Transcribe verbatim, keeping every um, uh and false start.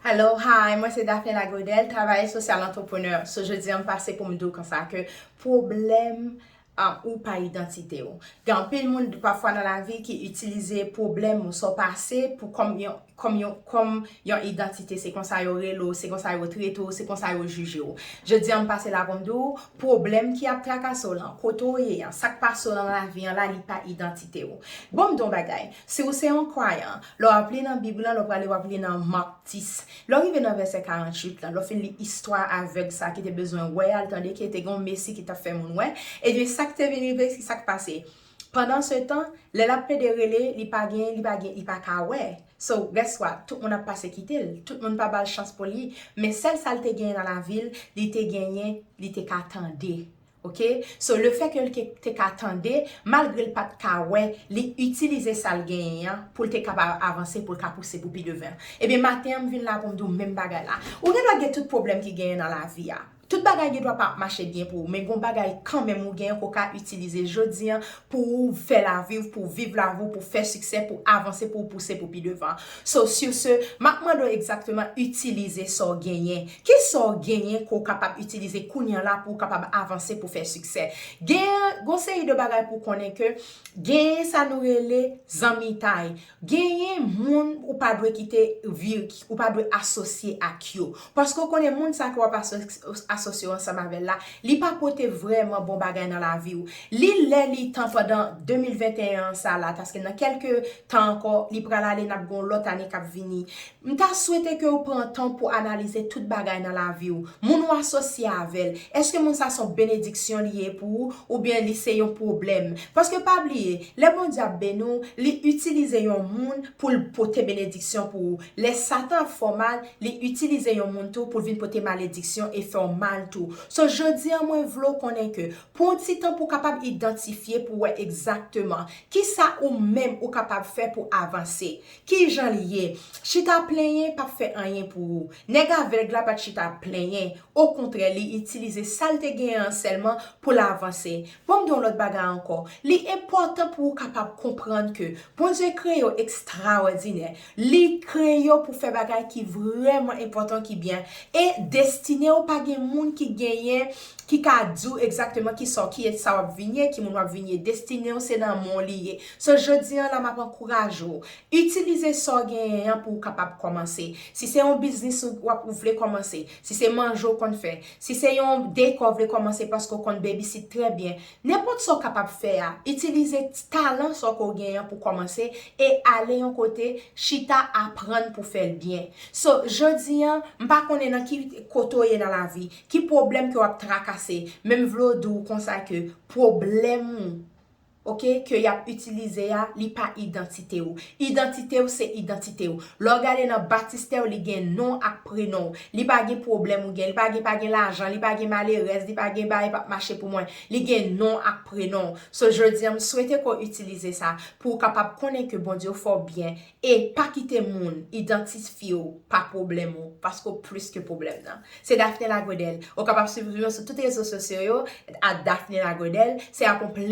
Hello, hi, mwen se Daphne Lagrodel, travayè sosyal, antreprenè. So, jodi a m pase pou m di w konsa ke pwoblèm, ah, ou pa idantite w. Gen anpil moun pafwa nan lavi ki itilize pwoblèm ou sa w pase pou kòm yon, kòm yon, kòm yon idantite. Se konsa yo rele w, se konsa yo trete w, se konsa yo jije w. Jodi a m pase la pou m di w, pwoblèm ki ap trakase w lan, kote w ye an, sa k pase w lan nan lavi an la, li pa idantite w. Bon, m di w yon bagay, si w se yon kwayan, lè w ap li nan Bib lan, lè w prale w ap li nan Mak dis. Lè w rive nan vèsè karanntuit lan, lè w fin li istwa avèg sa ki te bezwen wè a, l tande ke te gen yon Mesi ki t ap fè moun wè, ebyen sa k te vin rive, se sa k pase. Pandansetan, lè l ap plede rele, li pa gen, li pa gen, li pa ka wè. So, guess what? Tout moun ap pase kite l. Tout moun pa ba l chans pou li. Men sèl sa l te genyen nan lavi l, li te genyen, li te ka tande. Oke? So, lefètke l ke te ka tande, malgre l pa t ka wè, li itilize sa l genyen an pou l te kapab avanse, pou l ka pouse pou pi devan. Ebyen, maten an, m vin la pou m di w menm bagay la. Ou gen dwa gen tout pwoblèm ki genyen nan lavi a. Tout bagay gen dwa pa ap mache byen pou ou, men gon bagay kanmenm ou genyen ke w ka itilize jodi an pou w fè lavi w, pou w viv lavi w, pou w fè siksè, pou w avanse, pou w pouse pou pi devan. So, sur ce, m ap mande w egzakteman itilize sa w genyen. Ki sa w genyen ke w kapab itilize kounye a la pou w kapab avanse, pou w fè siksè? Gen yon seri de bagay pou w konnen ke genyen sa nou rele zanmitay. Genyen moun ou pa dwe kite vi-, ou pa dwe asosye ak yo. Paske w konnen moun sa ke w ap aso-, asosye w ansanm avè l la, li pa pote vrèman bon bagay nan lavi w. Li lè li tan pandan de mil venteyen an sa la, paske nan kèlke tan ankò, li pral ale, n ap gen yon lòt ane k ap vini. M ta swete ke w pran tan pou analize tout bagay nan lavi w. Moun ou asosye avè l, èske moun sa se yon benediksyon li ye pou ou, oubyen li se yon pwoblèm? Paske pa bliye, lè Bondye ap beni w, li itilize yon moun pou l pote benediksyon pou ou. Lè Satan ap fè w mal, li itilize yon moun tou pou l vin pote malediksyon e fè w mal tou. So, jodi an, mwen vle w konnen ke pran yon ti tan pou w kapab idantifye, pou w wè egzakteman kisa ou menm ou kapab fè pou avanse. Kijan li ye? Chita plenyen p ap fè anyen pou ou. Nèg avèg la pa t chita plenyen. Okontrè, li itilize sa l te genyen an sèlman pou l avanse. Bon, m di yon lòt bagay ankò. Li enpòtan pou ou kapab konprann ke Bondye kreye w ekstrawòdinè. Li kreye w pou fè bagay ki vrèman enpòtan, ki byen. E destine w pa gen moun ki genyen, ki ka di w egzakteman ki sa w, ki sa w ap vin ye, ki moun w ap vin ye. Destine w se nan men w li ye. So, jodi an la, m ap ankouraje w. Itilize sa w genyen an pou w kapab kòmanse. Si se yon biznis ou, w ap, ou vle kòmanse, si se manje w konn fè, si se yon dekò w vle kòmanse paske w konn babysit trè byen, nenpòt sa w kapab fè a, itilize t-, talan sa w ke w genyen an pou kòmanse e ale yon kote, chita, aprann pou fè l byen. So, jodi an, m pa konnen nan ki kote w ye nan lavi, ki pwoblèm ke w ap trakase, men m vle w di w konsa ke pwoblèm ou, oke, ke y ap itilize a, li pa idantite w. Idantite w se idantite w. Lè w gade nan batistè w, li gen non ak prenon w. Li pa gen pwoblèm ou gen, li pa gen, pa gen lajan, li pa gen malerèz, li pa gen bagay p ap mache pou mwen. Li gen non ak prenon w. So, jodi an, m swete ke w itilize sa pou w kapab konnen ke Bondye fè w byen. E pa kite moun idantifye w pa pwoblèm ou, paske w plis ke pwoblèm nan. Se Daphne Lagredel. Ou kapab swiv mwen sou tout rezo sosyo yo, at Daphne Lagredel. Se ak yon plezi